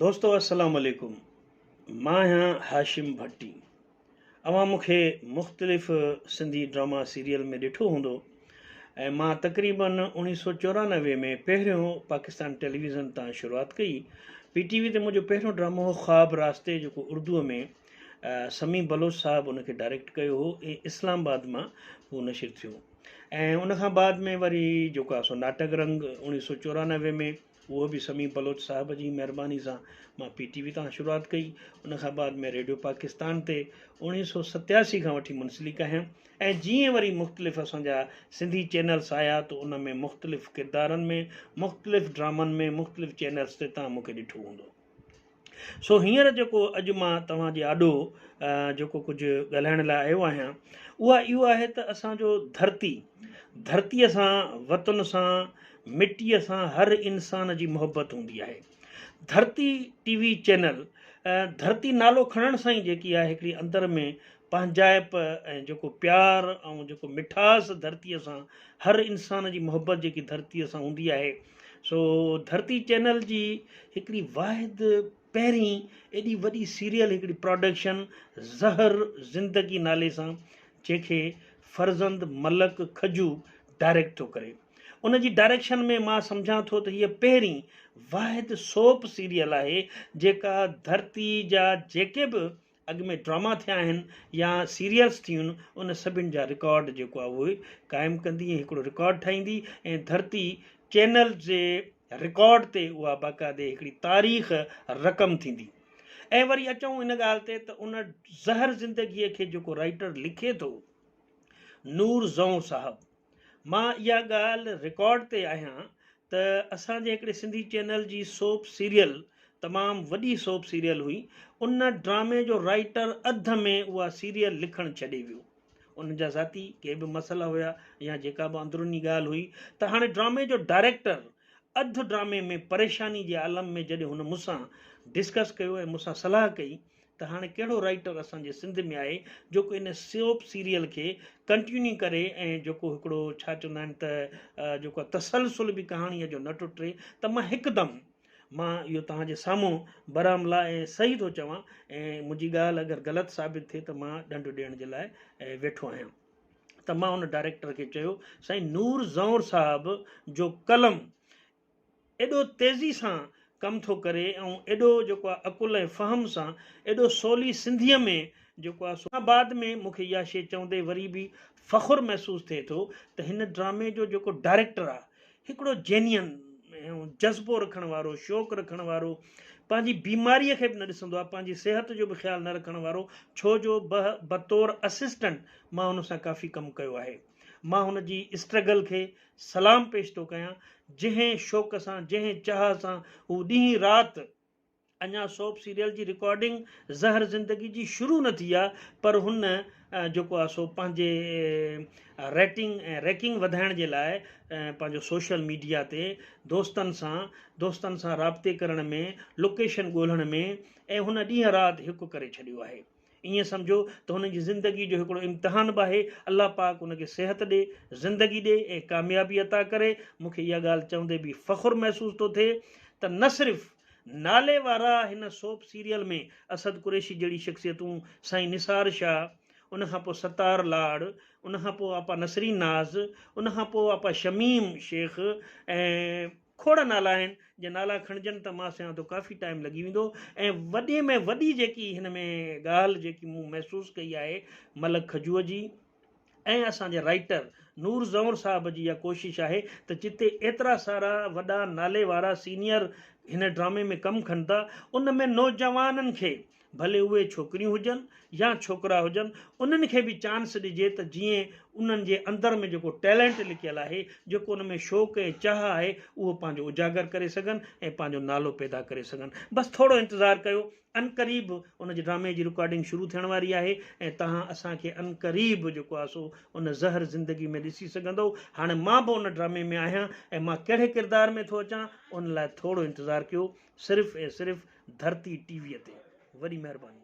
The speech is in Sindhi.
دوستو السلام عليڪم مان آهيان هاشم ڀٽي اوهان مون کي مختلف سنڌي ڊراما سيريل ۾ ڏٺو هوندو ۽ مان تقريبن اوڻيهه سو 94 ۾ پهريون پاڪستان ٽيليويزن تان شروعات ڪئي. پي ٽي وي تي منهنجو پهريون ڊرامو هو خواب راستي جيڪو اردو ۾ سميع بلوچ صاحب ان کي ڊائريڪٽ ڪيو هو ۽ اسلام آباد مان هو نشر ٿيو ۽ ان کان بعد ۾ وري جيڪو آهي سو ناٽڪ رنگ اوڻيهه سو 94 ۾ اهو به سميع بلوچ صاحب جي مهرباني سان مان پي ٽي وي تان شروعات ڪئي. ان کان بعد ۾ ريڊيو پاڪستان تي 1987 کان وٺي منسلڪ آهيان ۽ جيئن وري مختلف اسان جا سنڌي چينلس آيا ته ان ۾ مختلف ڪردارن ۾ مختلف ڊرامن ۾ مختلف چينلس تي توهان مون کي ڏٺو هوندو. سو هينئر جيڪو اڄ مان توهان جي آڏو جيڪو ڪجهه ڳالهائڻ لاء آيو آهيان اها اهو آهي ته اسان جو ڌرتي ڌرتيء سان وطن سان مٽيء سان هر انسان جي محبت هوندي آهي. ڌرتي ٽي وي چينل ڌرتي نالو کڻڻ سان ئي جيڪي آهي هڪڙي اندر ۾ پنهنجائپ ۽ جيڪو پيار ۽ جيڪو مٺاس ڌرتيء سان هر انسان جي محبت جيڪي ڌرتيء سان هوندي آهي سو ڌرتي چينل جي هڪڙي واحد پهرين ايڏي وڏي سيريل هڪڙي پراڊڪشن زهر زندگي نالي سان جنهن کي فرزند ملڪ کجو ڊائريڪٽ ٿو ڪري ان جي ڊائريڪشن ۾ مان سمجهان ٿو ته هيء پهرين واحد سوپ سيريل آهي جيڪا ڌرتي جا جيڪي به اڳ ۾ ڊراما ٿيا آهن يا سيريلز ٿيون ان سڀن جا رڪارڊ جيڪو آهي اهو قائم ڪندي ۽ هڪڙو رڪارڊ ٺاهيندي ۽ ڌرتي چينل جي رڪارڊ تي اها باقاعدي هڪڙي تاريخ رقم ٿيندي ۽ وري اچون ان ڳالهه تي ته ان زهر زندگيء کي جيڪو رائيٽر لکي ٿو نور زئون صاحب مان اها ڳالهه رڪارڊ تي آهيان ته اسان جي هڪڙي سنڌي چينل جي سوپ سيريل تمام وڏي سوپ سيريل هئي ان ڊرامي جو رائيٽر اڌ ۾ اها سيريل لکڻ ڇڏي ويو ان جا ذاتي ڪي به مسئلا هيا يا جيڪا به اندروني ڳالهه هئي ته هاڻي ڊرامي جو ڊائريڪٽر اڌ ڊرامي ۾ پريشاني جي عالم ۾ جڏهن هن مون سان ڊسڪس ڪيو ۽ مون سان صلاح ڪئي ته هاڻي ڪهڙو رائيٽر اسان جي سنڌ ۾ آهي جيڪو ان سوپ سيريل کي ڪنٽينيو ڪري ۽ جيڪو هڪڙو ڇا چوندا آهن ته جيڪو تسلسل به ڪهاڻيء جو نه ٽٽي ته مان هڪدم مان اهو توهان جي سامهون برعملا ۽ صحيح ٿو چوان ۽ منهنجي ڳالهه اگر غلط ثابت ٿئي ته مان ڏنڊ ڏيڻ جي لاء ويٺو آهيان ته مان ان ڊائريڪٽر کي چيو سائين نور زئور صاحب جو قلم ايڏو تيزي سان ڪم ٿو ڪري ۽ ايڏو جيڪو آهي عقل ۽ فهم سان ايڏو سولي سنڌيء ۾ جيڪو آهي سو بعد ۾ مون کي اها شيء چوندي وري به فخر محسوس ٿئي ٿو ته هن ڊرامي جو جيڪو ڊائريڪٽر آهي هڪڙو جينين ۽ جذبو رکڻ وارو شوق رکڻ وارو پنهنجي بيماريء کي به نه ڏسندو آهي پنهنجي صحت جو به خيال نه رکڻ وارو ڇو جو بطور اسسٽنٽ مان هن سان ڪافي ڪم ڪيو آهي مان هن جي اسٽرگل کي سلام پيش ٿو ڪيان، جنهن شوق سان، جنهن چاهه سان هو ڏينهن رات، اڃا سوپ سيريل جي رڪارڊنگ زهر زندگي جي شروع نه ٿي آ پر هن جيڪو آ سو پنهنجي ريٽنگ ۽ ريڪنگ وڌائڻ جي لاء پنهنجو سوشل ميڊيا تي دوستن سان دوستن سان رابطي ڪرڻ ۾ لوڪيشن ڳولڻ ۾ ۽ هن ڏينهن رات هڪ ڪري ڇڏيو آهي. ائين سمجهو ته هن جي زندگي جو هڪڙو امتحان به آهي، الله پاڪ ان کي صحت ڏي، زندگي ڏي ۽ ڪاميابي عطا ڪري، مون کي اها ڳالهه چوندي به فخر محسوس ٿو ٿئي ته نه صرف نالي وارا هن سوپ سيريل ۾ اسد قريشي جهڙي شخصيتون، سائين نثار شاهه، ان کان پوء ستار لاڙ، ان کان پوء آپا نسرين ناز، ان کان پوء آپا شميم شيخ ۽ کوڙ نالا آهن جي نالا کڻجن ته مان سمجهان ٿو ڪافي ٽائيم لڳي ويندو ۽ وڏي ۾ وڏي جيڪي هن ۾ ڳالهه جيڪي مون محسوس ڪئي آهي ملڪ کجوء جي ۽ اسان جي رائيٽر نور زئور صاحب جي اها ڪوشش آهي ته جتي ايترا سارا وڏا نالي وارا سينيئر هن ڊرامي ۾ ڪم کن ٿا ان ۾ نوجوانن کي ڀلي اهي ڇوڪريون هجن يا ڇوڪرا هجن انهن کي به چانس ڏجي ته جيئن انهن جي اندر ۾ جيڪو ٽيلنٽ لڪيل آهي جيڪو ان ۾ شوق ۽ چاهه آهي اهو پنهنجو اجاگر ڪري سگهن ۽ پنهنجو نالو پيدا ڪري سگهن بس ٿورو انتظار ڪيو عنقريب ان جي ڊرامي جي رڪارڊنگ شروع ٿيڻ واري آهي ۽ توهان اسان کي عنقريب جيڪو آهي سو ان زهر زندگي ۾ ڏسي سگهندو هاڻي مان به ان ڊرامي ۾ آهيان ۽ مان ڪهڙي ڪردار ۾ ٿو اچان ان لاء ٿورو انتظار ڪيو صرف ۽ صرف ڌرتي ٽي وي تي وڏي مهرباني.